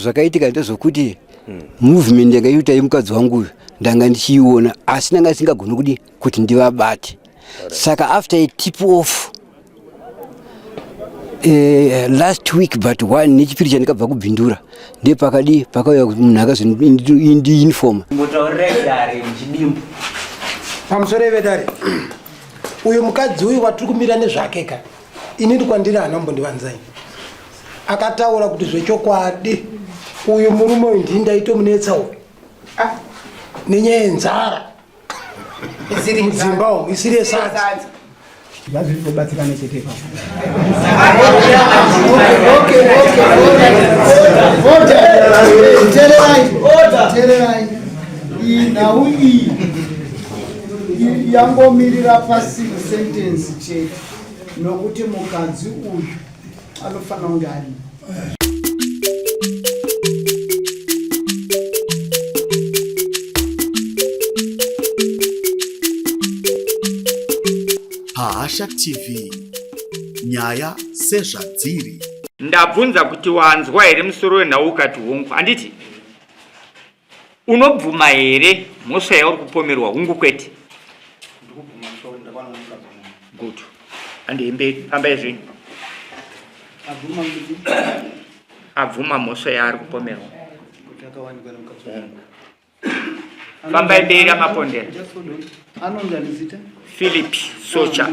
Zvakaitika ndezvokuti movement yanga iita yemukadzi wangu uyu ndanga ndichiiona asi ndanga ndisingagoni kudi kuti ndivabate. Saka after a tip off last week but one nechipiri chandikabva kubhindura ndepakadi pakauya munhu akazondiinforma. Mbotaurirai dare muchidimbu. Pamusoro vedare, uyu mukadzi uyu watiri kumira nezvake ka, inini kwandiri haana kumbondivanzai. Akataura kuti zvechokwadi uyu murume uyu ndini ndaitomunetsa uyu nenyaya yenzara mudzimba umu isiri yesadza. Zvazviri chete ipapo. Teererai, iyi nhau iyi yangomirira passing sentence chete nokuti mukadzi uyu anofanira kunge aripo. Pahasha TV, nyaya sezvadziri. Ndabvunza kuti wanzwa here musoro wenhau ukati hongu, handiti? Unobvuma here mhosva yauri kupomerwa hungu kwete? Good. Handei mberi, fambai zvenyu. Abvuma mhosva yaari kupomerwa. Hongu. Fambai mberi amapondera. Anonzi ani zita? Philip Socha.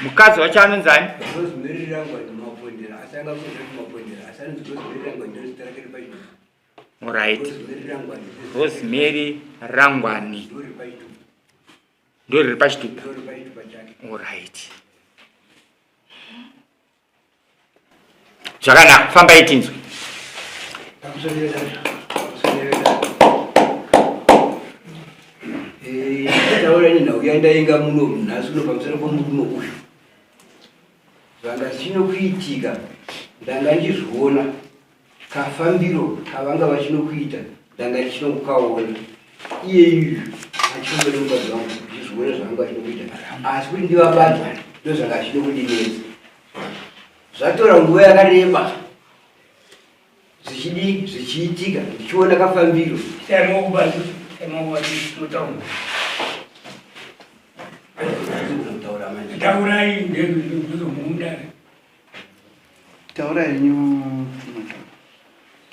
Mukadzi wacho anonzi ani? Rosemary Rangwani Mapondera asi anga kuzi Mapondera asi anonzi Rosemary Rangwani ndiro zita rake repachitupa. Alright. Rosemary Rangwani. Ndiro riri pachitupa. Alright. Zvakanaka, fambai tinzwe. Taura nenhau yandainga muno nhasi uno pamusoro pomurume uyu. Zvanga zvichinokuitika ndanga ndizviona kafambiro kavanga vachinokuita ndanga ndichinokukaona iyeyu achifamba nemukadzi wangu ndichizviona zvavanga vachinokuita asi kuti ndivabata ndozvanga zvichinokundineedza zvatora nguva yakareba zvichidii zvichiitika ndichiona kafambiro Taurai ndozomudare. Taurai henyu.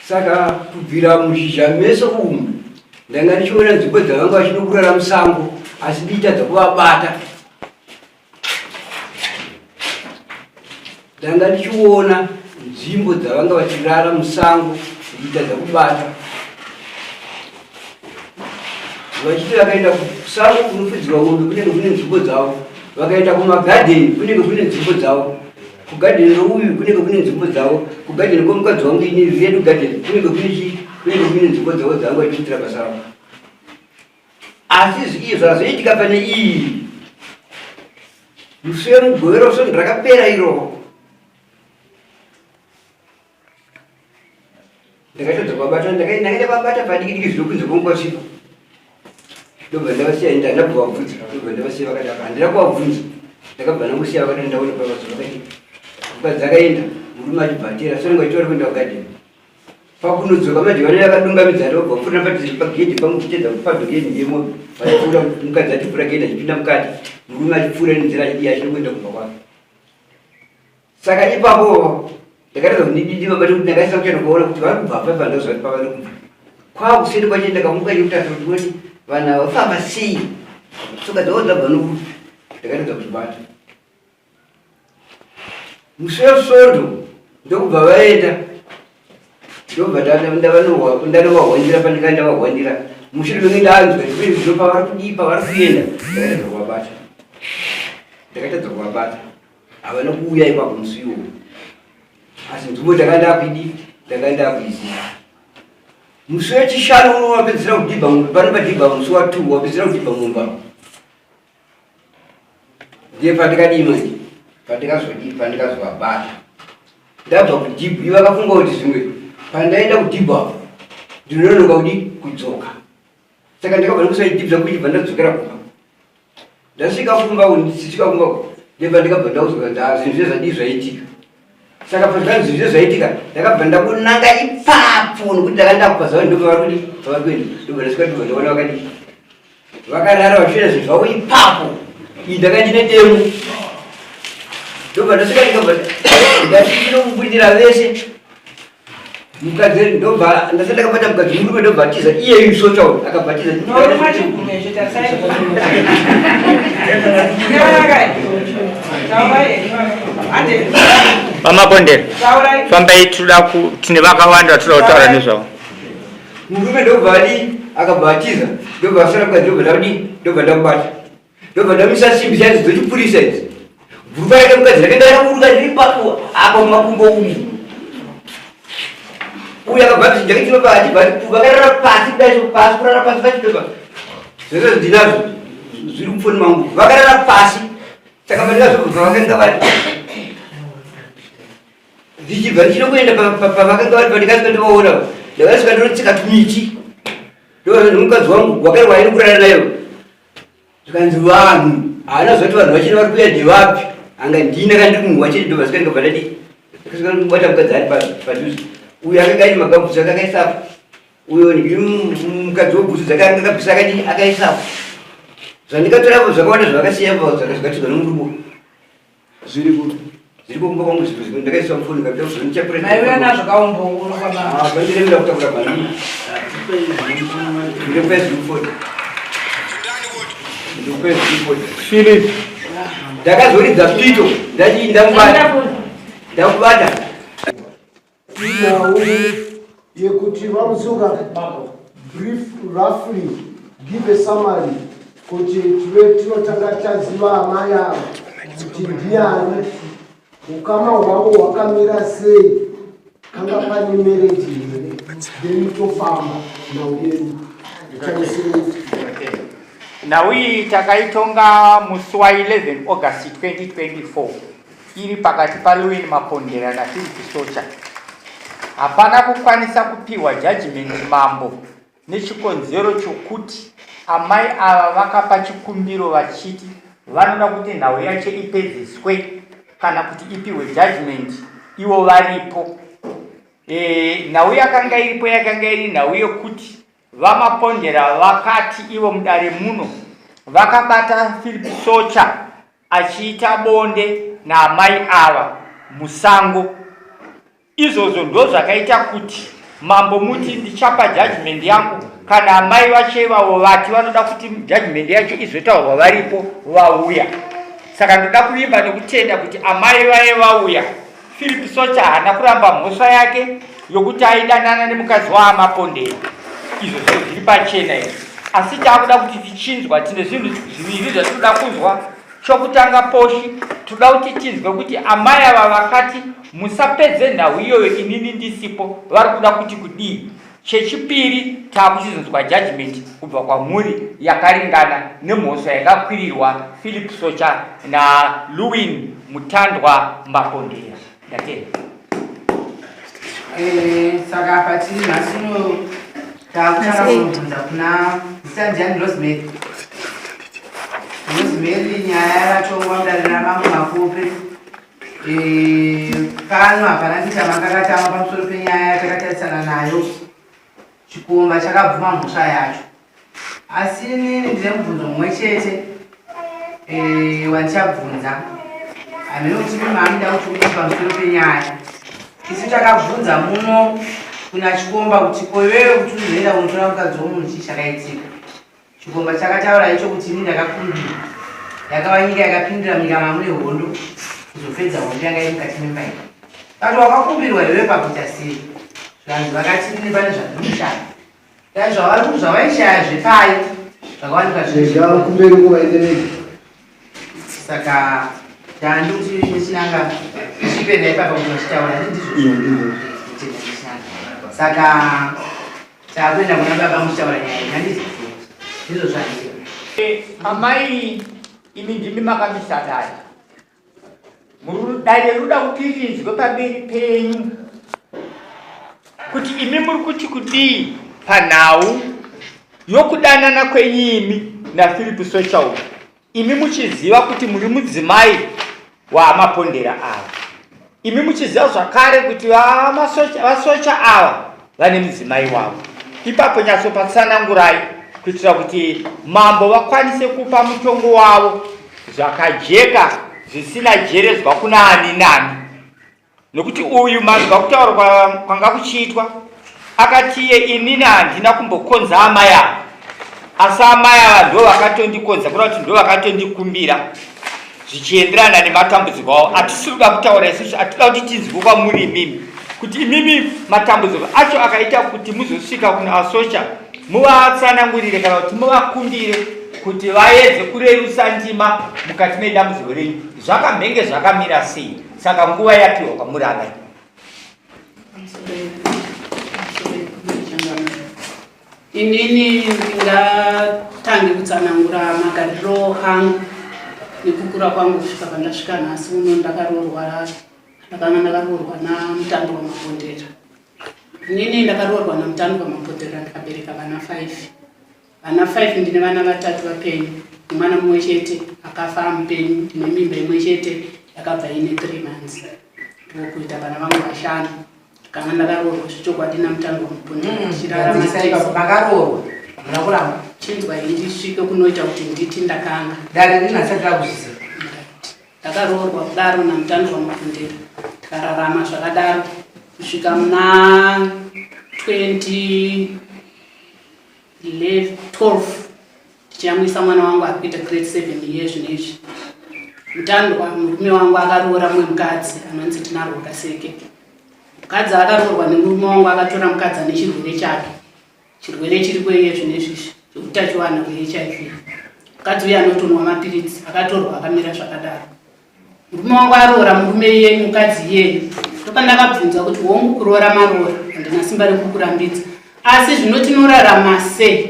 Saka kubvira muzhizha mese umu ndanga ndichiona nzvimbo dzavanga vachinokurara musango asi ndichitadza kuvabata. Ndanga ndichiona nzvimbo dzavanga vachirara musango ndichitadza kubata. Vachiti vakaenda kusango kunofudzirwa mombe kunenge kune nzvimbo dzavo, vakaenda kumagadheni kunenge kune nzvimbo dzavo, kugadheni rouyu kunenge kune nzvimbo dzavo, kugadheni kwomukadzi wangu ini redu gadheni kunenge kune chii, kunenge kune nzvimbo dzavo dzavanga vachiitira basa ravo. Asi izvi zvazoitika pane iyi musi wemugovero svondo rakapera iroro ndakatadza kuvabata ndakaenda vabata padiki diki zvino kunze kwangu ndobva ndavasiya ndanda kuvabvunza ndobva ndavasiya vakadaro handina kuvabvunza ndakabva ndangosiya vakadaro ndaona pavazo vakati mukadzi akaenda murume achibva atera so ndinga chitori kuenda kugadheni pakunodzoka manje vane vakadungamidza ndobva kupfuura pagedhi pangu kuchitedza padhogedhi ndemo vachipfuura mukadzi achipfuura gedhi achipinda mukati murume achipfuura nenzira achidii achiri kuenda kumba kwake Saka ipapo ndakatadza kundididi vabate kuti ndakaisa kuchana kuona kuti vari kubva apa pandaziva kuti pavari kubva. Kwakuseni kwacho ndakamuka yekutadza kuti woti vanhu ava vafamba sei tsoka dzavo dzabva nokupi ndakatadza kuzvibata. Musi wesvondo ndokubva vaenda ndobva ndanovahwandira pandikanga ndavahwandira mushure menge ndanzwa zvimweni zvino pavari kudii pavari kuenda ndakatadza kuvabata ndakatadza kuvabata Havana kuuya ipapo musi iwowo. Asi nzvimbo ndakanga ndakuidi, ndakanga ndakuiziva. Musi wechishanu uno wapedzisira kudhibha mombe, pano padhibha musi wa 2 wapedzisira kudhibha mombe. Ndiye pandikadii manje? Pandikazodii, pandikazovabata. Ndabva kudhibhu, ivo vakafunga kuti zvimwe pandaenda kudhibhu apo ndinononoka kudii kudzoka. Saka ndakabva ndikusaidhibha kuchibva ndadzokera kumba. Ndasvika kumba ndichisvika kumba ndibva ndikabva ndaudzwa kuti ah, zvinhu zvezvadii zvaitika. Saka pazvanzi zvizvo zvaitika, ndakabva ndakunanga ipapo nokuti ndakanga ndakupazawa ndopavari kudi pavari kuenda, ndobva ndasvika ndobva ndaona vakadii vakarara vachiita zvinhu zvavo ipapo. Iyi ndakanga ndine demo, ndobva ndasvika ndikabva ndati ndinokubudira vese mukadzi ndobva ndasati ndakabata mukadzi murume ndobva atiza iyeyu socha uyu akabva atiza. VaMapondera, fambai, tinoda tine vakawanda vatinoda kutaura nezvavo. Murume ndobva adii akabva atiza, ndobva asara mukadzi, ndobva ndadii, ndobva ndamubata, ndobva ndamisa simbi dziya dzochipurisa idzi. Bhurukwa rake mukadzi rakanga rakaburuka riri papo apa mumakumbo umu. Uyu akabva ati jaketi ropa achibva vakarara pasi kudai so pasi kurara pasi vachidobva zvese ndinazvo zviri mufoni mangu vakarara pasi. Saka pandikazobva vakanga vari ndichibva ndichida kuenda pavakanga vari pandikasvika ndivaona, ndakasvika ndinotsika tumiti ndomukadzi wangu wakari wairi kurara nayo. Zvikanzi vanhu haana zoti vanhu vachiri vari kuuya ndevapi, anga ndini aka ndiri munhu wachiri. Ndobva svika ndikabva ndadii, ndakasvika ndobata mukadzi ari padhuze. Uyo akanga aine magabhutsu ake akaisapo, uyo mukadzi webhutsu dzake anga akabvisa akadii akaisapo. Zvandikatorapo zvakawanda zvavakasiya zvakatirwa nomurume zviriko zviriko kumba kwangu zviro zvimwe ndakaisa mufoni kabita kuzonichapura. Maiuya nazvo kaumbouro kwama. Ah, vandiremera kutakura bhanana. Ndikupe zviri mufoni, ndikupe zviri mufoni. Philip. Ndakazoridza pito ndati ndamubata, ndamubata. Nhau yekuti vaMusuka, brief, roughly give a summary kuti tive tinotanga taziva amai ava kuti ndiani, ukama hwavo hwakamira sei, kanga pane marriage here, then tofamba nhau yedu taisei. Nhau iyi takaitonga musi wa11 August 2024 iri pakati paLewin Mapondera naPhilip Socha. Hapana kukwanisa kupiwa judgment mambo nechikonzero chokuti amai ava vakapa chikumbiro vachiti vanoda kuti nhau yacho ipedziswe kana kuti ipiwe judgment ivo varipo. Nhau yakanga iripo yakanga iri nhau yekuti VaMapondera vakati ivo mudare muno vakabata Philip Socha achiita bonde naamai ava musango. Izvozvo ndozvakaita kuti mambo muti ndichapa judgment yangu kana amai vacho ivavo vati vanoda kuti judgment yacho izotaurwa varipo vauya. Saka ndoda kuvimba nekutenda kuti amai vaye vauya. Philip Socha haana kuramba mhosva yake yokuti aidanana nemukadzi waAmapondera. Izvo zviro zviri pachena izvi. Asi taakuda kuti tichinzwa, tine zvinhu zviviri zvatinoda kunzwa. Chokutanga poshi, tinoda kuti tinzwe kuti amai ava vakati musapedze nhau iyoyo inini ndisipo, vari kuda kuti kudii. Chechipiri, taakuchizonzwa judgment kubva kwamuri yakaringana nemhosva yakakwirirwa Philip Socha naLewin Mutandwa Mapondera. Ndatenda. Saka apa tiri nhasi uno takutanga kunobvunza kuna zita ndiani? Rosemary. Rosemary, nyaya yavatongwa mudare ramambo Makope. Pano hapana kuita makakatama pamusoro penyaya yatakatarisana nayo. Chikomba chakabvuma mhosva yacho, asi inini ndine mubvunzo mumwe chete wandichabvunza. Hamene kuti maamida kuti udii pamusoro penyaya. Isu takabvunza muno kuna chikomba kuti ko iwewe kuti uzoenda kunotora mukadzi womunhu, chii chakaitika? Chikomba chakataura icho kuti ini ndakakumbira. Yakava nyika yakapindira munyika mamune hondo kuzopedza hondo yanga iri mukati memba iyi. Kati wakakumbirwa iwewe pakuita sei? Zvikanzi vakati ini pane zvandiri kushaya. Dai zvavari zvavaishaya zvepai zvakawanikwa zviri. Rega kumberi uko vaende vega. Saka tandi kuti nechinanga tichipenda ipapa kuti vachitaura ndizvo. Saka takuenda kuna baba muchitaura nyaya iyi, handiti ndizvo zvandii? Amai, imi ndimi makamisa dare. Dare ruda kuti rinzwe pamberi penyu kuti imi muri kuti kudii panhau yokudanana kwenyu imi naPhilip Socha uyu, imi muchiziva kuti muri mudzimai waamapondera ava. Imi muchiziva zvakare kuti vasocha ava vane mudzimai wavo. Ipapo nyatsopatsanangurai kuitira kuti mambo vakwanise kupa mutongo wavo zvakajeka zvisina jeredzwa kuna ani nani. Nokuti uyu manzwa kutaura kwanga kuchiitwa akati iye inini handina kumbokonza amai ava asi amai ava ndo vakatondikonza kureva kuti ndo vakatondikumbira zvichienderana nematambudziko avo atisiri kuda kutaura isusu atida kuti tinzwe kwamuri imimi kuti imimi matambudziko acho akaita kuti muzosvika kuna asocha muvatsanangurire kana kuti muvakumbire kuti vaedze kurerusa ndima mukati medambudziko renyu zvakamhenge zvakamira sei saka nguva yapiwa kwamuri amai. Inini ndingatange kutsanangura magariro angu nekukura kwangu kusvika pandasvika nhasi uno. Ndakaroorwa, ndakanga ndakaroorwa naMutando waMapondera. Inini ndakaroorwa naMutando waMapondera ndikabereka vana 5. Vana 5, ndine vana vatatu vapenyu nemwana mumwe chete akafa amupenyu. Ndine mimba imwe chete yakabva ine 3 months, ndokuita vana vangu vashanu. Kana ndakaroorwa zvechokwadi naMutando waMupondera tichirarama tese. Makaroorwa hamuna kuramba? Chinzwa ndisvike kunoita kuti nditi ndakanga. Dare rinasati rakuzviziva. Ndakaroorwa kudaro naMutando waMapondera tikararama zvakadaro kusvika muna 20 12 tichiyamwisa mwana wangu ari kuita grade 7 iye zvino izvi. Mutandwa murume wangu akaroora mumwe mukadzi anonzi Tinarwo Kaseke. Mukadzi akaroorwa nemurume wangu akatora mukadzi ane chirwere chake, chirwere chiriko iye zvino izvi cheutachiwana hweHIV. Mukadzi uye anotonwa mapiritsi, akatorwa akamira zvakadaro. Murume wangu aroora murume iyeye, mukadzi iyeye. Ndopandakabvunza kuti hongu, kuroora maroora, handina simba rekukurambidza, asi zvino tinorarama sei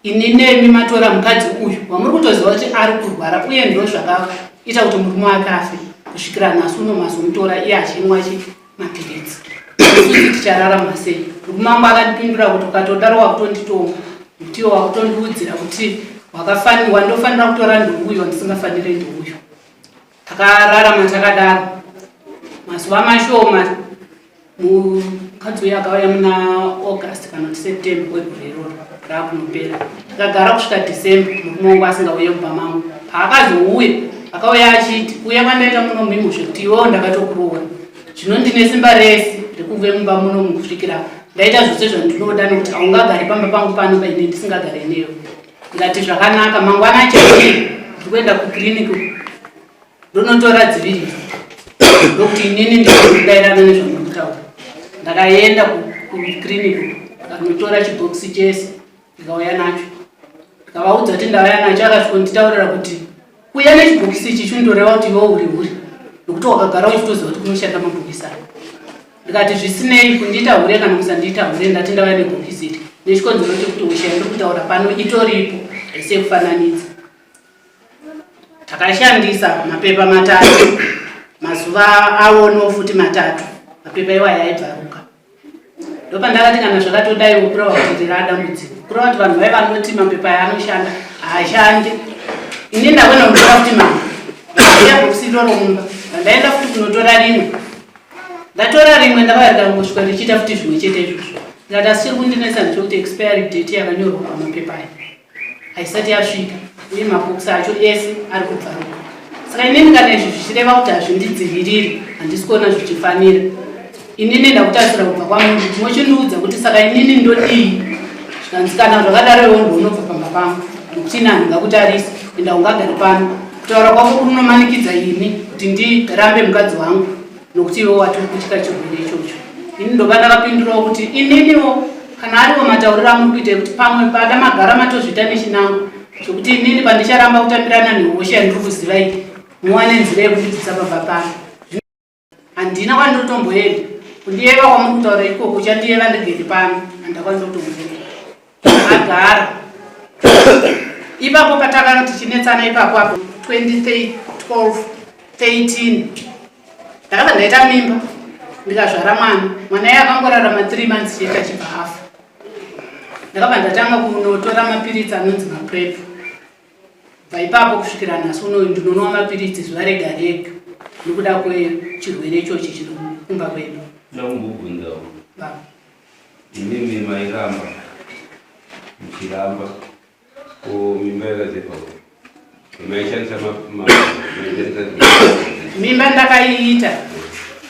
ini nemi matora mukadzi uyu wamuri kutoziva kuti ari kurwara uye ndo zvakaita kuti murume wake afe kusvikira nhasi uno mazomutora iye achimwa chi mapiritsi, isusu tichararama sei? Murume wangu akandipindura kuti ukatodaro wakutonditonga, nekuti iwe wakutondiudzira kuti wandofanira kutora ndouyu, wandisingafaniri ndouyu. Takararama takadaro mazuva mashoma. Mukadzi uyu akauya muna August kana kuti September wegore iroro raakunopera. Takagara kusvika December murume wangu asingauye mumba mangu. Paakazouya akauya achiti kuuya kwandaita muno muimo zvekuti iwewo ndakatokuroora, zvino ndine simba rese rekuve mumba muno kusvikira ndaita zvose zvandinoda, nekuti haungagari pamba pangu pano paine ndisingagare newe. Ndikati zvakanaka, mangwana chaiye ndiri kuenda kukiriniki ndonotora dziviriro, ndokuti inini ndinodairana nezvamuri kutaura. Ndakaenda kukiriniki ndikanotora chibhokisi chese ndikauya nacho, ndikavaudza kuti ndauya nacho. Akasvikonditaurira kuti kuuya nechibhokisi ichi chindoreva kuti iwe uri hure, nokuti wakagara uchitoziva kuti kunoshanda mabhokisi aya. Ndikati zvisinei kundiita hure kana kusandiita hure, ndati ndauya nebhokisi iri nechikonzero chekuti hosha yandiri kutaura pano itoripo, haisi yekufananidza. Takashandisa mapepa matatu mazuva awono futi matatu, mapepa iwaya aibvaruka. Ndopandakati kana zvakatodaiwo kureva kuti ndiri adambudziko, kureva kuti vanhu vai vanoti mapepa aya anoshanda haashandi. Ini ndakuenda kunotora futi mamwe bhokisi iroro mumba, ndandaenda futi kunotora rimwe. Ndatora rimwe ndakauya ndikangosvika ndichiita futi zvimwe chete izvozvo. Ndikati asi chiri kundinetsa ndechekuti expiry date yakanyorwa pamapepa aya haisati yasvika uye mabhokisi acho ese ari kubvaruka. Saka inini kana izvi zvichireva kuti hazvindidziviriri, handisi kuona zvichifanira. Inini ndakutarisira kubva kwamuri kuti mochindiudza kuti saka inini ndodii. Zvikanzi kana zvakadaro iwe ndounobva pamba pangu, nokuti ini handingakutarisi enda ungagari pano. Kutaura kwako kunomanikidza ini kuti ndirambe mukadzi wangu nokuti iwe wati uri kutya chirwere ichocho. Ini ndobva ndakapindurawo kuti ininiwo kana ariwo matauriro amuri kuita ekuti pamwe pada magara matozviita nechinangwa chokuti inini pandicharamba kutambirana nehosha yandiri kuziva iyi, muwane nzira yekundibvisa pamba pano. Handina kwandinotomboenda. Kundiyeva kwamuri kutaura ikoko uchandiyeva ndigere pano, handina kwandinotomboenda. Agara ipapo patakanga tichinetsana ipapo apo 2012 13 ndakabva ndaita mimba ndikazvara mwana. Mwana iye akangorarama 3 months chete achibva afa. Ndakabva ndatanga kunotora mapiritsi anonzi maprep. Bva ipapo kusvikira nhasi unoyu ndinonwa mapiritsi zuva rega rega. Nekuda kwechirwere ichochi chiri kumba kwedu. Ndambobvunzawo. Imimi mairamba muchiramba ko mimba yakazepa maishandisa mimba ndakaiita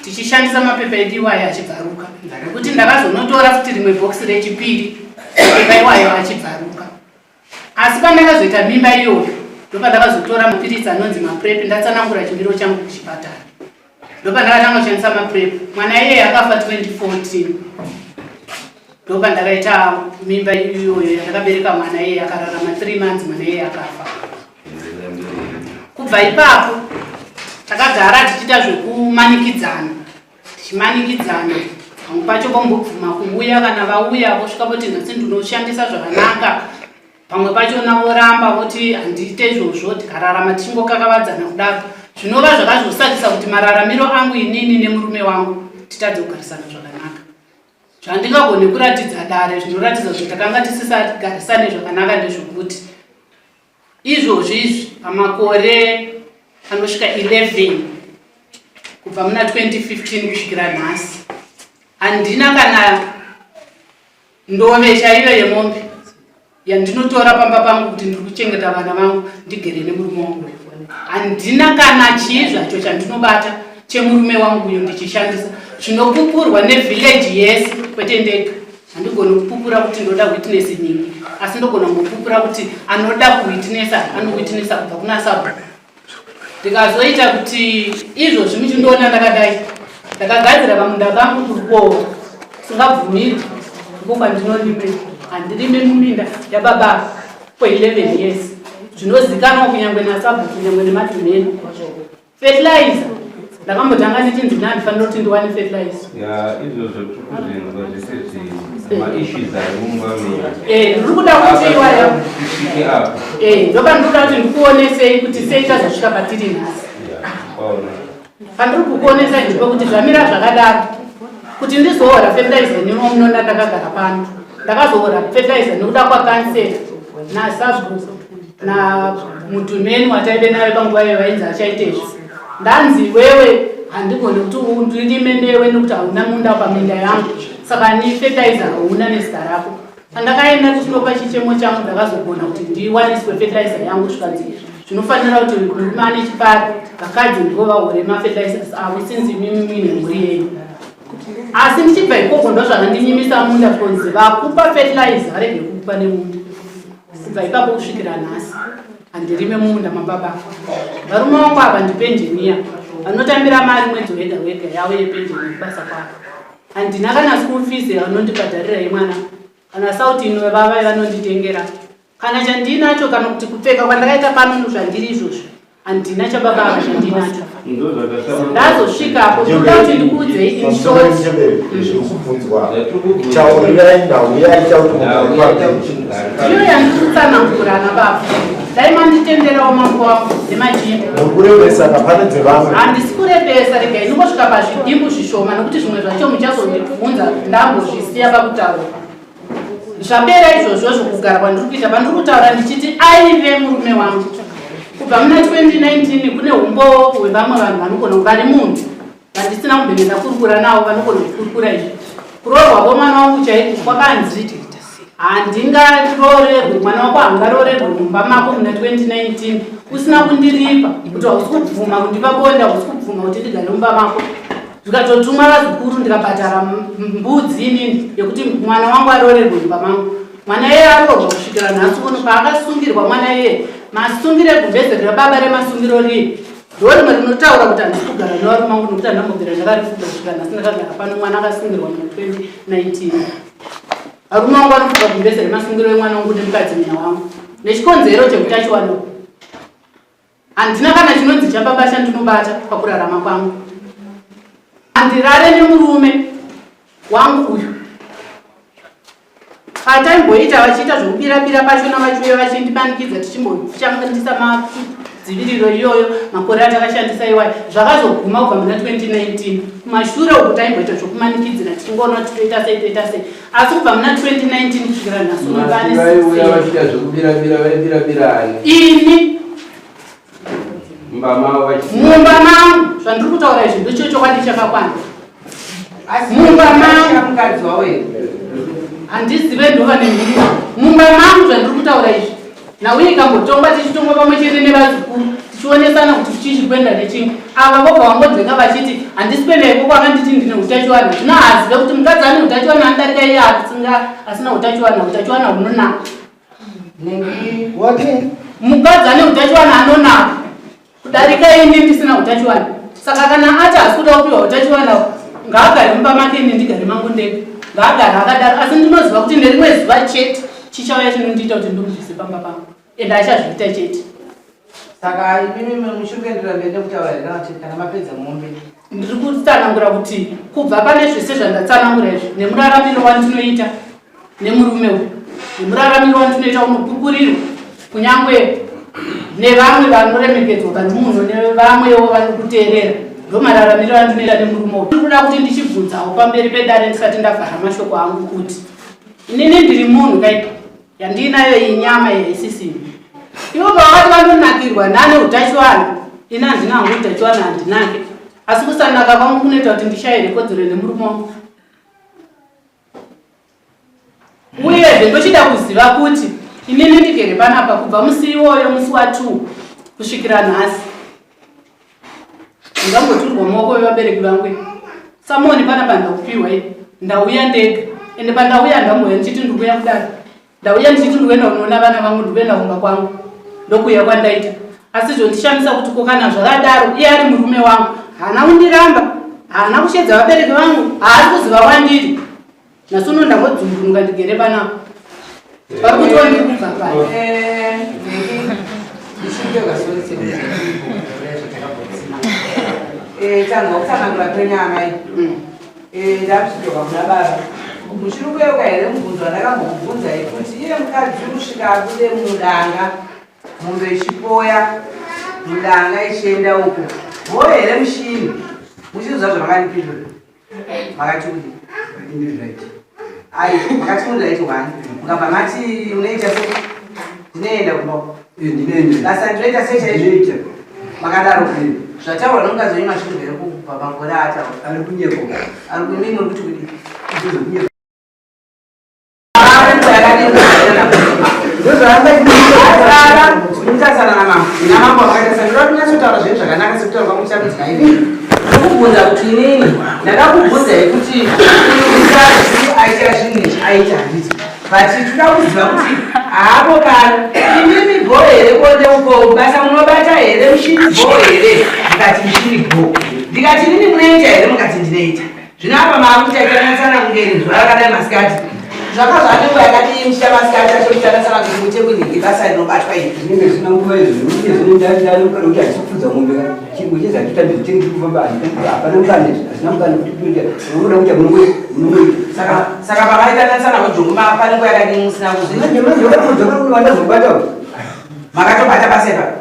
tichishandisa mapepa edu iwayo achibvaruka nekuti ndakazonotora futi rimwe bhokisi rechipiri mapepa iwayo achibvaruka Asi pandakazoita mimba iyoyo ndopandakazotora mapiritsi anonzi maprep ndatsanangura chimiro changu kuchipatara. Ndopandakatanga kushandisa maprep. Mwana iyeye akafa 2014. Ndopandakaita mimba iyoyo yandakabereka mwana iyeye akararama 3 months mwana iyeye akafa. Kubva ipapo takagara tichiita zvekumanikidzana tichimanikidzana pamwe pacho vombobvuma kuuya kana vauya vosvika voti nhasi ndinoshandisa zvakanaka pamwe pachona voramba voti handiite izvozvo tikararama tichingokakavadzana kudaro zvinova zvakazosakisa kuti mararamiro angu inini nemurume wangu titadze kugarisana zvakanaka zvandingagone kuratidza dare zvinoratidza kuti takanga tisisagarisane zvakanaka ndezvokuti Izvozvi izvi pamakore anosvika 11 kubva muna 2015 kusvikira nhasi handina kana ndove chaiyo yemombe yandinotora pamba pangu kuti ndiri kuchengeta vana vangu ndigere nemurume wangu uyu handina kana chii zvacho chandinobata chemurume wangu uyu ndichishandisa zvinopupurwa nevillage yese kwete ndega Handigoni kupupura kuti ndoda witness nyingi asi ndogona kungopupura kuti anoda kuwitnessa anowitnessa kubva kuna sabhuku. Ndikazoita kuti izvozvi muchindiona ndakadai ndakagadzira pamunda pangu kurukova singabvumirwi ndiko kwandinorime handirime muminda yababa for 11 years zvinozikanwa kunyangwe nasabhuku kunyangwe nemadhumeni Fertilizer ndakambotanga ndichinzi ndandifanira kuti ndiwane fertilizer. Ya izvozvo tiri kuzvinzwa zvese zvi maissues ari mumba medu. Eh, ndiri kuda kuti iwaya. Tisvike apo. Eh, ndopandiri kuda kuti ndikuonesei kuti sei tazosvika patiri nhasi. Ya, kwaona. Pandiri kukuonesai ndipo kuti zvamira zvakadaro. Kuti ndizoora fertilizer nimo munoona ndakagara pano. Ndakazoora fertilizer nekuda kwakansela nasabhuku. Namudhumeni wataive naye panguva iyo vainzi achaita izvi ndanzi iwewe handigoni kuti ndirime newe nekuti hauna munda paminda yangu saka ni fertilizer hauna nezita rako pandakaenda ndichinopa chichemo changu ndakazogona kuti ndiwaniswe fertilizer yangu zvikanzi zvinofanira kuti murume ane chipari vakadzi ndivo vahore mafertilizers avo since imimi muine mhuri yenyu asi ndichibva ikoko ndozvakandinyimisa munda konzi vakupa fertilizer varege kukupa nemunda Kubva ipapo kusvikira nhasi handirime mumunda mababa. Varume vangu ava ndipenjeniya vanotambira mari mwedzi wega wega yavo yepenjeni kubasa kwavo. Handina kana school fees yavanondibhadharira yemwana kana sauti ino vavai vanonditengera kana chandinacho kana kuti kupfeka kwandakaita pano zvandiri izvozvo handina chababa ava chandinacho ndazosvikapo ndoda kuti ndikuudzei in short zvirikubvunzwa taurirai nhau yaita kuti ndiyo yandikutsanangura ana baba dai manditenderawo mambo wangu nemajimbo murikurebesa ka pane dzevamwe handisi kurebesa regai ndingosvika pazvidimbu zvishoma nokuti zvimwe zvacho muchazondibvunza ndambozvisiya pakutaura Zvapera izvozvozvo kugara kwandiri kuita pandiri kutaura ndichiti aive murume wangu kubva muna 2019 kune umbowo hwevamwe vanhu vanogona vari munhu vandisina kumbenge ndakurukura navo vanogona kukurukura izvi kuroorwa kwemwana wangu chaiko kwakanzi handingaroorerwe mwana wako hangaroorerwe mumba mako muna 2019 usina kundiripa kuti hausi kubvuma kundipa bonde hausi kubvuma kuti ndigare mumba mako Zvikatotuma vazukuru ndikabhadhara mbudzi inini yekuti mwana wangu aroorerwe mumba mangu. Mwana iye aroorwa kusvikira nhasi uno paakasungirwa mwana iye masungiro egumbeze rababa remasungiro riye ndo rimwe rinotaura kuti handisi kugara nevarume vangu nokuti handambobvira ndakarifuga kusvika nhasi ndakagara pano mwana akasungirwa muna 2019 varume vangu vanofuga gumbeze remasungiro emwana wangu nemukadzi mina wangu nechikonzero chekuti achiwanawo Handina kana chinonzi chababa chandinobata pakurarama kwangu. Handirare nemurume wangu uyu. Pataimboita vachiita zvekubira-bira pachona vachiuya vachindimanikidza tichimboshandisa madziviriro iyoyo makore atakashandisa iwayo zvakazoguma kubva muna 2019 kumashure uku taimboita zvekumanikidzira tichingoona kuti toita sei toita sei asi kubva muna 2019 kusvikira nhasi unovaiuya vachiita zvekubirabira vaibirabirani ini Mumba mavo vachiziva. Mumba mangu zvandiri kutaura izvi ndocho chokwadi chakakwana. Mumba mangu mukadzi wavo here? Handizive ndova nemhuri. Mumba mangu zvandiri kutaura izvi. Nhau ikambotongwa tichitongwa pamwe chete nevazukuru tichionesana kuti chii chiri kuenda nechimwe. Ava vobva vangodzenga vachiti handisi kuenda ikoko akanditi ndine utachiwana. Zvino haazive kuti mukadzi ane utachiwana anodarika iye asinga asina utachiwana, utachiwana hunonaka. Mukadzi ane utachiwana anonaka kudarika ini ndisina utachiwana. Saka kana ati haasi kuda kupiwa utachiwana ngaagare mumba make ini ndigare mangu ndega. Ngaagare akadaro asi ndinoziva kuti nerimwe zuva chete chichauya chinondiita kuti ndimubvise pamba pangu ende achazviita chete. Saka imimi muchiri kuenderera mberi nekutaura here kana kuti kana mapedza mombe? Ndiri kutsanangura kuti kubva pane zvese zvandatsanangura izvi nemuraramiro wandinoita nemurume uyu nemuraramiro wandinoita unopupurirwa kunyangwe nevamwe vanoremekedzwa vari muno nevamwewo vanokuteerera ndomararamiro andinoita nemurume uyu. Ndiri kuda kuti ndichibvunzawo pamberi pedare ndisati ndavhara mashoko angu kuti inini ndiri munhu kai yandiinayo iyi nyama yaisisini ivo pavakati vanonakirwa nane utachiwana ini handina hangu utachiwana handinake asi kusanaka kwangu kunoita kuti ndishaire kodzero nemurume wangu uyezve ndochida kuziva kuti inini ndigere panapa kubva musi iwoyo musi wa 2 kusvikira nhasi ndingamboturwa maoko vevabereki vangu samoni panapa ndakupiwa i ndauya ndega ende pandauya ndamboya ndichiti ndikuya kudaro ndauya ndichiti ndikuenda kunoona vana vangu ndikuenda kumba kwangu ndokuuya kwandaita asi zvondishamisa kuti ko kana zvakadaro iye ari murume wangu haana kundiramba haana kushedza vabereki vangu haasi kuziva kwandiri nhasi uno ndangodzungunuka ndigere panapa vari kutiwa ndiri kubva pai Tanzwa kutsanangura kwenyu amai. Ndakuchidzoka kuna baba. Muchiri kuyeuka here mubvunzo wandakambokubvunzai kuti iye mukadzi kusvika abude mudanga mombe ichipoya mudanga ichienda uko bho here mushini muchiziva zvavakandipindura makati kudii ai makati muri right one mukabva mati unoita se ndinoenda kumba basa ndinoita sei chaizvo makadaro zvataurwa nomukadzi wenyu mashoko here kubva makore aataura ari kunyepo ari kuimimi muri kuti kudii Zvakanaka sekutaura kwamuita kuti naivi ndokubvunza kuti inini ndakakubvunzai kuti mukadzi aita zvinhu izvi aita handiti but toda kuziva kuti hapo kana imimi bho here konde uko basa munobata here mushini bho here ndikati mushini bho ndikati inini munoita here mukati ndinoita Zvino apa maakuita tanatsana kunge zuva rakadai masikati. Zvakazva nenguva yakadii muchiita masikati acho muchitanatsana kuti muite kunhingi basa rinobatwa iri. Zvinenge zvisina nguva izvo zvinenge zvine ndani ndani kana kuti handisi kufudza mombe ka chimwe chese hatitambi zvitinenge tiri kufamba hapana mukana hazvina mukana kuti toita unoda kuita munongoita. Saka saka pamaitanatsana kujungu pane nguva yakadii musina kuzviita. Manje manje wakafudza kana wandazobata. Makatobata basa ipapo.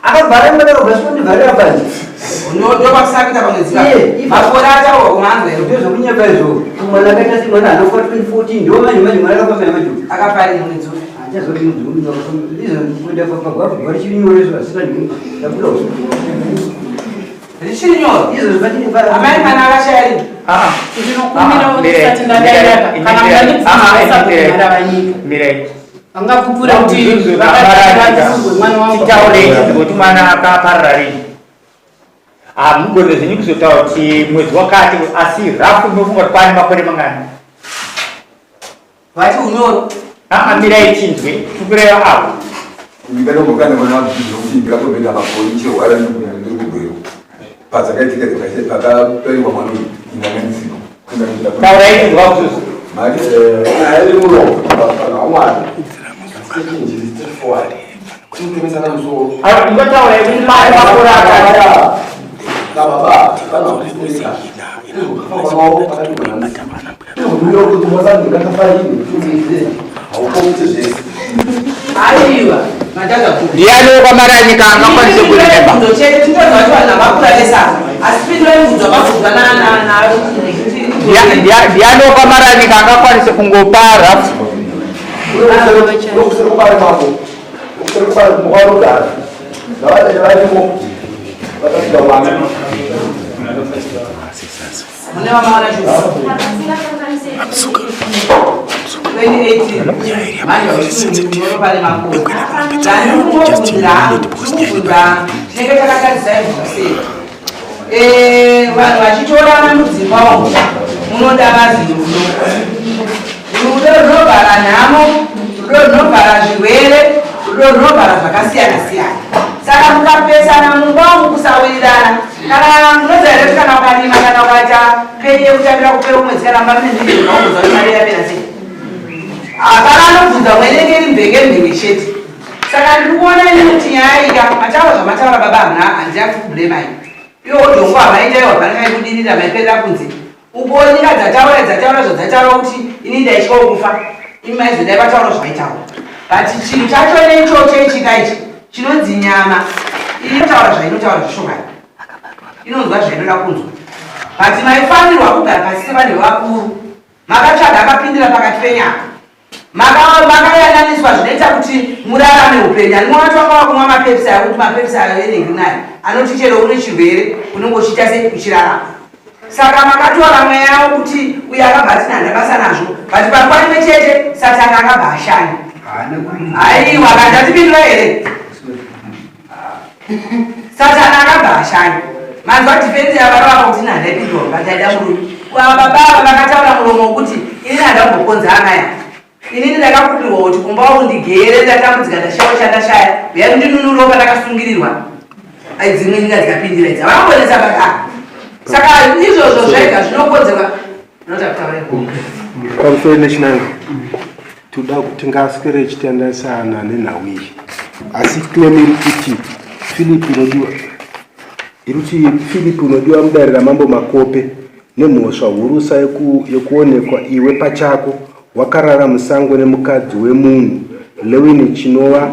Akavhara imba akabva svika panze. Ndopakusina kuita pamwedzi makore ataurwa kumanzwa here? Ndozvokunyepa izvo. Mwana akaita semwana anofa 2014 ndo manje manje mwana akafa manje manje. Akafa rini mwedzi upi? Achazoti mwedzi upi izvo kuenda pagwavhu gwari chiri nyore izvo asina ndabuda usiku. Richiri nyoro. Izvo zvatine pa Amai mwana akashaya rini? Ndinokumbira kuti ndisati ndadaira kana mukandibvunza sabhuku Mirai. Vangapupura kuti vakati mwana wangu. Titaurei kuti mwana akaparara rini. Hamugone zvenyu kuzotaura kuti mwedzi wakati asi rafu munofunga kuti kwaane makore mangani? Vati unyoro. Aa mirai tinzwe tikureva avo. Ndikatombokana mwana kuti ndikatopinda makore ndichirwara ndiri kugweru. Padzakaitika dzakaita pakaberekwa mwana uyu ndanga ndisiko. Taurai tinzwa kuzuzu. Mari iri muromo pamwana. Straightforward. Tinotemesana musoro. Ingotaura kuti mai makore akati. Nababa Aiwa, matanga ku. Ndiani wekwamaranyika angakwanise kuremba? Mubvunzo chete tinoziva kuti vanhu havakura vese ava. Asi pindurai mubvunzo wabvunzwa na na na Ndiani wekwamaranyika angakwanise kungopa rafu? Kuseri kubare mambo, kuseri kubare mukwanogara. Ngavaende varimo. Mune vamaona chose. 2018 manje vachisununguro pane makore. Ndandikungobvunza tinenge takatarisa izvose. Vanhu vachitorana mudzimba umu munoda vazi rudo. Rudo runovhara nhamo, rudo runovhara zvirwere, rudo runovhara zvakasiyana siyana. Saka mukapesana mumba umu kusawirirana, kana munoziva here kuti kana ukarima kana ukaita peni yekutambira kupera kumwedzi kana mumba mune ndizvo zvaunozwa kuti mari yapera sei? Hapana anobvunza mwene inenge iri mvenge mvenge chete. Saka ndiri kuona ini kuti nyaya iyi ka mataura zvamataura baba hamuna handina kukublame iwo udongo hamaita iwo hapana chaibudirira maiperera kunze. Uko nyika dzataura dzataura zvadzataura kuti ini ndaityawo kufa imi maizodai vataura zvavaitaura but chinhu chacho neichocho ichika ichi chinonzi nyama inotaura zvainotaura zvishomani inonzwa zvainoda kunzwa but maifanirwa kugara pasi sevanhu vevakuru makatsvaga akapindira pakati penyama Makayananiswa zvinoita kuti murarame upenyu. Ani mwana wanga wakumwa mapepsi ayo kuti mapepsi ayo enenge unayo anoti chero une chirwere unenge uchiita sei uchirarama. Saka makatora mweya wokuti uyo akabva atina handa basa nazvo but panguva imwe chete satani akabva ashanya. Aiwa kana ndatipindura here? Satani akabva ashanya. Manzwa defense yababa vako kuti nanda ipindura but aida murume. Ava baba ava vakataura muromo wokuti inini handa kumbokonza amai ava. Inini ndakakumbirwa kuti kumba wangu ndigere ndatambudzika ndashaya chandashaya. Uyai mundinunurawo pandakasungirirwa. Ai dzimwe nyika dzikapindira idzi. Havambonetsa baba ava. Saka izvozvo zvega zvinokonzerwa. Ndinoda kutaura ikoko. Pamusoro nechinanga toda kuti tingaswere tichitandasana nenhau iyi asi claim iri kuti Philip unodiwa iri kuti Philip unodiwa mudare ramambo Makope nemhosva hurusa yekuonekwa iwe pachako wakarara musango nemukadzi wemunhu Lewin chinova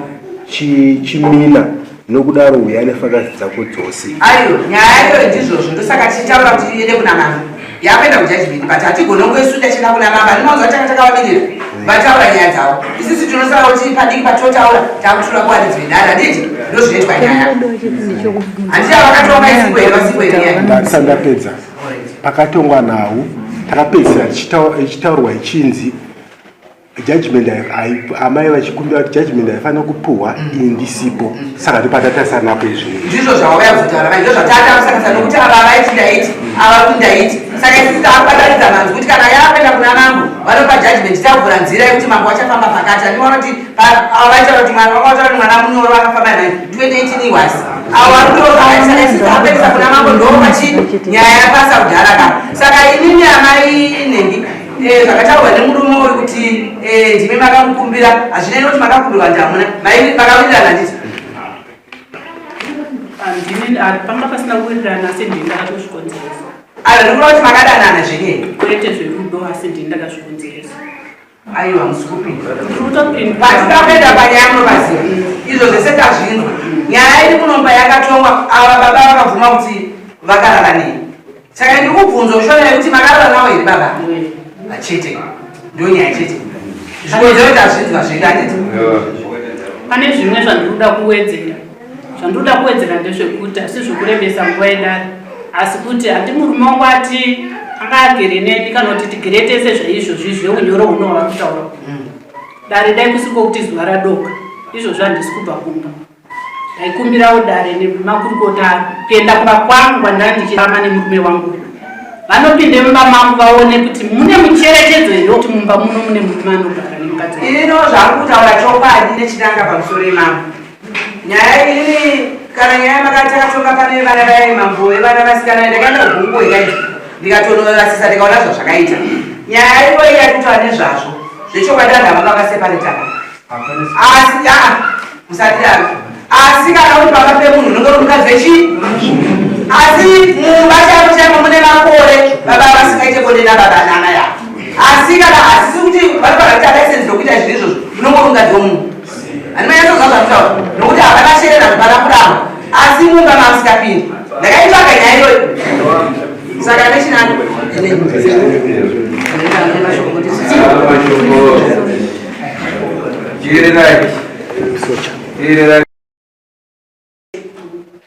chimina nokudaro huya nefakazi dzako dzose. Aiwa nyaya iyoyo ndizvozvo ndosaka tichitaura kuti iende kuna mambo yakuenda kujudgment but hatigone kungoisunda tichienda kuna mambo andimaunzwa tanga takavamirira vataura nyaya dzavo isisi tinosara kuti padiki patinotaura takutura kuvaridzi vedare handiti ndozvinoitwa nyaya handiti avakatonga isipo here vasipo here nyaya Ndasati ndapedza pakatongwa nhau takapedzisira ichitaurwa ichinzi judgment amai vachikumbira kuti judgment haifanira kupuhwa ini ndisipo saka ndopatatarisana napo izvi ndizvo zvavauya kuzotaura vai ndozvatata kusanganisa nokuti ava vaiti ndaiti ava kuti ndaiti saka isusu taakubatanidza manzwi kuti kana yakuenda kuna mambo vanopa judgment tavhura nzira yekuti mambo vachafamba pakati andiona kuti ava vaitaura kuti mwana vakataura kuti mwana munyoro vakafamba naye 2018 was ava vari kutora pakati saka isusu taakuendesa kuna mambo ndopachi nyaya yapasa kudhara ka saka inini amai nhengi Zvakataurwa nemurume uyu kuti ndimi makamukumbira hazvinei nekuti makakumbirwa ndi hamuna makawirirana handiti? Panga pasina kuwirirana asi ndini ndakatozvikonzeresa. Aiwa ndikuda kuti makadanana zvenyu. Kwete zverudo asi ndini ndakazvikonzeresa. Aiwa musi kupinda. Patikakuenda panyaya munopaziva. Izvo zvese tazvinzwa. Nyaya iri kunomba yakatongwa ava baba vakabvuma kuti vakarara nei. Saka ndiri kubvunza ushona yekuti makarara nawo here baba? Chete. Ndiyo nyaya chete. Zvikonzero tazvinzwa zvedu handiti? Pane zvimwe zvandiri kuda kuwedzera. Zvandiri kuda kuwedzera ndezvekuti asi zvekurebesa nguva yedare. Asi kuti handi murume wangu ati anga agere neni kana kuti tigere tese zvaizvozvi zveunyoro huno hwavari kutaura. Dare dai kusiko kuti zuva radoka. Izvozvo handisi kubva kumba. Ndaikumbirawo dare nemakurukota aro kuenda kumba kwangu kwandanga ndichirama nemurume wangu. Vanopinde mumba mangu vaone kuti mune mucherechedzo here kuti mumba muno mune murume anogara nemukadzi. Ino zvaari kutaura chokwadi nechinanga pamusoro imambo. Nyaya ini kana nyaya makati takatonga pane vana vaya mambo vevana vasikana ndakaenda kugunguo ikaita ndikatonorasisa ndikaona zvazvakaita. Nyaya iyoyi yatitaura nezvazvo zvechokwadi vanhu ava vakaseparetana. Asi aa musadaro. Asi kana uri pamba pemunhu unenge uri mukadzi wechii? Asi mumba chaimo chaimo mune makore baba vasingaite bonde nababa nana yavo. Asi kana asisi kuti vanofanira kuti license rokuita zvinhu izvozvo unenge uri mukadzi wemunhu. Handimanyatsoziva zvanditaura nokuti havana sherera hapana kuramba asi mumba mamusikapindi. Ndakaitsvaga nyaya iyoyo. Saka nechinani. Teererai.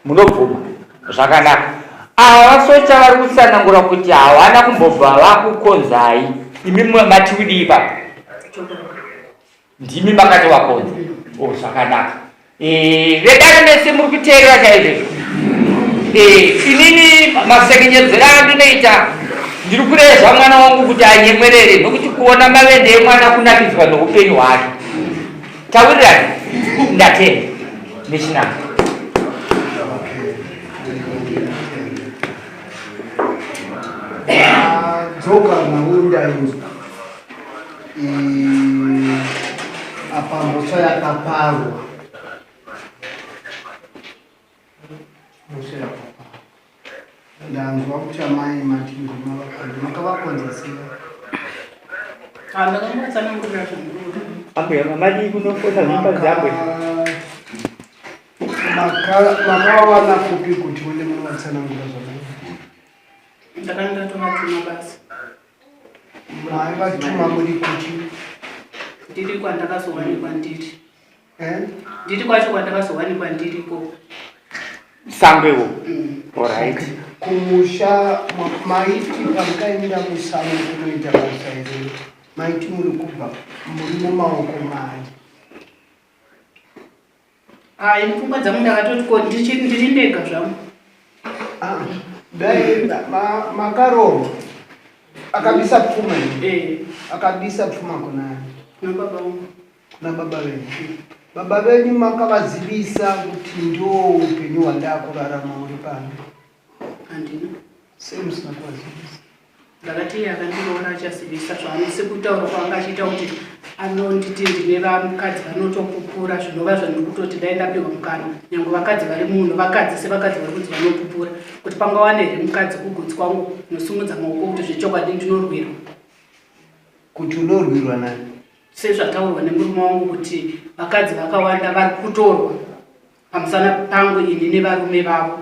Munobvuma Zvakanaka. Ava vasocha vari kutsanangura kuti hawana kumbobva vakukonzai. Imi mati kudii ipapo? Ndimi makatovakonza. Oh, zvakanaka. Eh, vedare mese muri kuteerera chaizvo. Eh, inini masekenyedzero andinoita ndiri kurezva mwana wangu kuti anyemwerere nokuti kuona mavende emwana kunakidzwa noupenyu hwake. Tawirirani, ndatenda nechinanga. Dzoka naunda iyi apa mhosva yakaparwa mhosva yakaparwa Ndanzwa kuti amai mati ndima vakonza. Makavakonza sei? Ah, ndakangovatsanangurira zvandinoda. Ambuya mamadii kunofona zvimba dzambuya? Makavawana kupi kuti uende munovatsanangura zvakanaka? Ndakanga ndatovatuma basa. Maivatuma muri kuti? Ndiri kwandakazowanikwa ndiri. Eh? Ndiri kwacho kwandakazowanikwa ndiriko. Sango iwo. Alright. Kumusha maiti pamukaenda musango kunoita basa here? Maiti muri kubva muri mumaoko mani. Ah, ini pfungwa dzangu ndakatoti ko ndiri ndega zvangu. Ah, dai makarohwa akabisa pfuma eh. Akabisa pfuma kunani? Kuna baba vangu. Kuna baba venyu. Baba venyu makavazivisa kuti ndo upenyu hwandakurarama uri pano? Handina. Sei musina kuvazivisa? Ndakati iye akandiroora achazivisa zvaano sekutaura kwaanga achiita kuti anonditi ndine vakadzi vanotopupura zvinova zvandiri kutoti dai ndapiwa mukana nyange vakadzi vari muno vakadzi sevakadzi vari kunzi vanopupura kuti pangawane here mukadzi kugotsi kwangu nosumudza maoko kuti zvechokwadi ndinorwirwa. Kuti unorwirwa nani? Sezvataurwa nemurume wangu kuti vakadzi vakawanda vari kutorwa pamusana pangu ini nevarume vavo.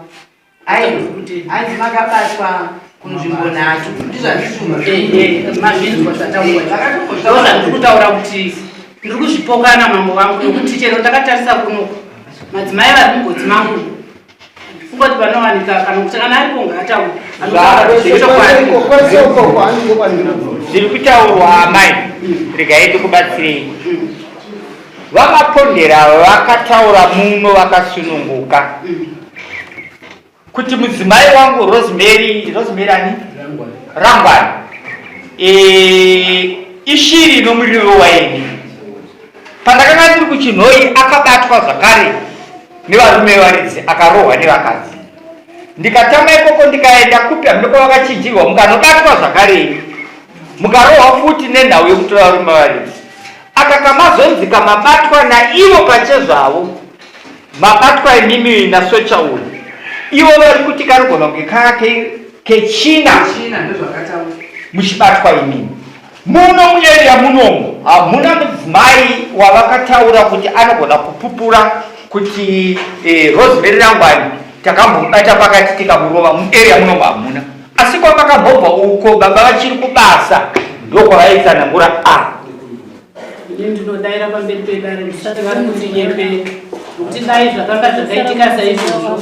Hanzi makabatwa kunzvimbo nhatu ndizvazvizvo mazvinzwa zvataurwa ndozvandiri kutaura kuti ndiri kuzvipokana mambo vangu nokuti chero ndakatarisa kunoku madzimai vari mugotsi mangu kungoti panowanika kana kuti kana aripo ngaataure Zviri kutaurwa amai, regai ndikubatsirei. VaMapondera vakataura muno vakasununguka kuti mudzimai wangu Rosemary, Rosemary ani? Rangwani. E, ishiri nomuriro waini. Pandakanga ndiri kuChinhoyi akabatwa zvakare nevarume varidzi akarohwa nevakadzi. Ndikatama ikoko ndikaenda kupi hameno kwavakachinjirwa mukanobatwa zvakare mukarohwa futi nenhau yekutora varume varidzi. Aka kamazonzi kamabatwa naivo pachezvavo mabatwa imimi nasocha uyu ivo vari kuti kanogona kunge kaka kechina muchibatwa imimi muno muarea munomu hamuna mudzimai wavakataura kuti anogona kupupura kuti eh, Rosemary Rangwani takambomubata pakati tikamurova muarea munomu hamuna asi kwamakambobva uko baba vachiri kubasa ndokwavaitsanangura a Ini ndinodaira pamberi pedare ndisati vari kundinyepera nokuti dai zvakanga zvakaitika saizvozvo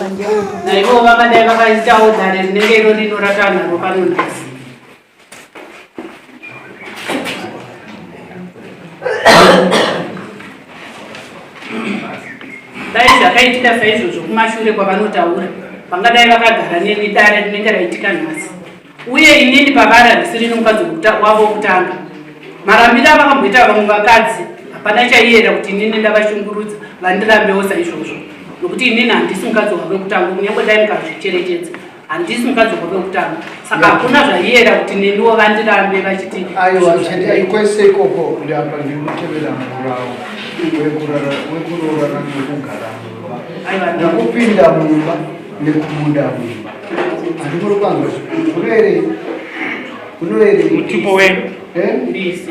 naivowo vangadai vakaitawo dare rinenge iro rino ratanharo pano nhasi. Dai zvakaitika saizvozvo kumashure kwavanotaura vangadai vakagara neni dare rinenge raitika nhasi. Uye inini pavari handisiri mukadzi wavo wokutanga. Marambiro avakamboita vamwe vakadzi hapana chaiyera kuti inini ndavashungurudza vandirambewo saizvozvo nokuti inini handisi mukadzi wavo wekutanga kunyange dai mukazvicherechedza handisi mukadzi wavo wekutanga saka hakuna zvaiyera kuti neniwo vandirambe vachiti aiwa chete kwese ikoko ndapa ndiri kutevera murau wekuroorana nekugara mumba nekupinda mumba nekubuda mumba handikuri kwanzwa unoerei unoerei mutupo wenyu mbisi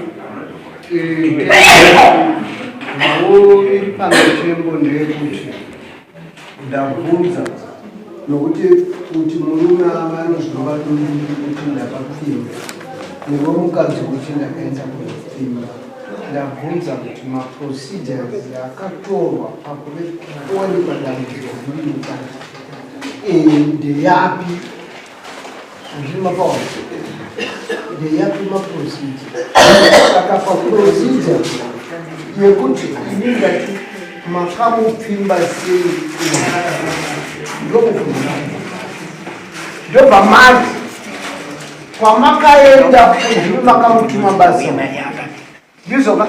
nhau iri pamitembo ndeyekuti ndabvunza nokuti kuti murume ava anozvirova dundundu kuti ndakapfimba newe mukadzi kuti ndakaenda kunopfimba ndabvunza kuti maprocedures akatorwa pakuve kuwanikwa dambudziko riri mukati Ndeyapi handiri mapawa, ndeyapi maprocedure? Saka paprocedure yekuti ini ndati makamupfimba sei, ndomubvunza, ndobva mati kwamakaenda ndimi makamutuma basa, ndizvoka?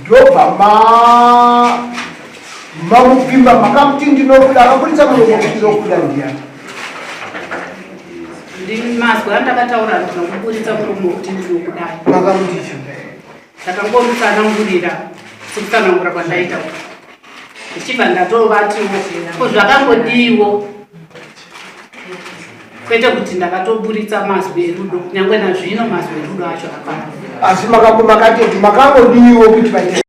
Ndobva mamupfimba, makamuti ndinokuda, akaburitsa muromo kuti ndinokuda, ndiyani? Mazwi andakataura, ndina kuburitsa muromo kuti ndinokudai. Makamuti chii? Ndakangomutsanangurira sekutsanangura kwandaita uku, ndichibva ndatovatiwo ko zvakangodiwo, kwete kuti ndakatoburitsa mazwi erudo. Nyangwe nazvino mazwi erudo acho hapana. Asi makatoti makangodiwo kuti vaite